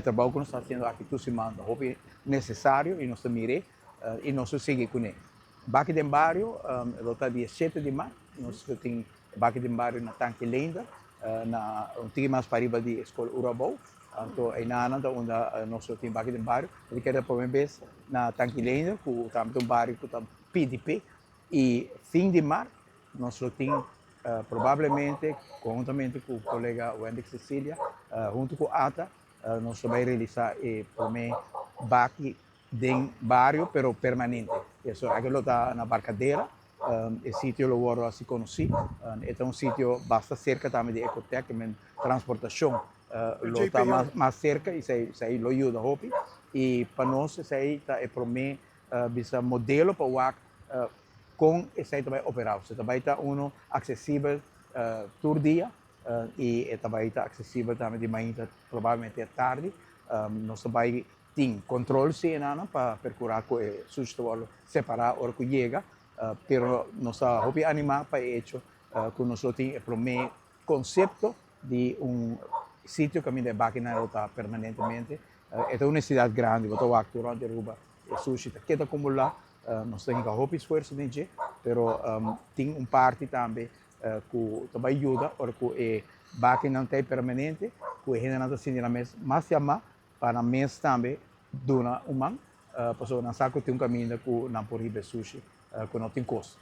Trabou ku nos ta hasiendo aki tur siman ta hopi nesesario i nos ta mir'é i nos ta sigui kuné. Baki den Bario lo ta dia shete di mart. Nos lo tin Baki den Bario na Tanki Leender, na un tiki mas pariba di Skol Urabou. Anto einanan ta unda nos lo tin Baki den Bario. Esaki keda prome bes na Tanki Leender ku tambe ta un bario ku ta pidi p'e. I fin di mart nos lo tin probablemente konhuntamente ku kolega Wendrick Cecilia huntu ku ata nos lo bai realisa e prome baki den bario pero permanente. Eso aki lo ta na Barcadera, e sitio lo wòrdu hasi konosí. E ta un sitio basta serka tambe di Ecotec, men transportashon lo ta mas serka i esei lo yuda hopi. I pa nos esei ta e prome bisa modelo pa wak kon esei ta bai operá. Osea ta bai ta uno aksesibel tur dia i e ta bai ta aksesibel tambe di mainta probablemente tardi. Nos ta bai tin kontrol si enanan pa perkurá ku e sushi ta wòrdu separá ora ku yega, pero nos ta hopi animá pa e echo ku nos lo tin e promé konsepto di un sitio kaminda e bakinan lo ta permanentemente. E ta un nesesidat grandi, bo ta wak tur rònt di Aruba e sushi ta keda akumulá, nos ta hinka hopi esfuerso den dje, pero tin un parti tambe ku ta bai yuda ora ku e bakinan ta ei permanente, ku e hendenan ta sinti nan mes mas yamá pa nan mes tambe duna un man, pasobra nan sa ku tin un kaminda ku nan por hiba e sushi ku no tin kosto.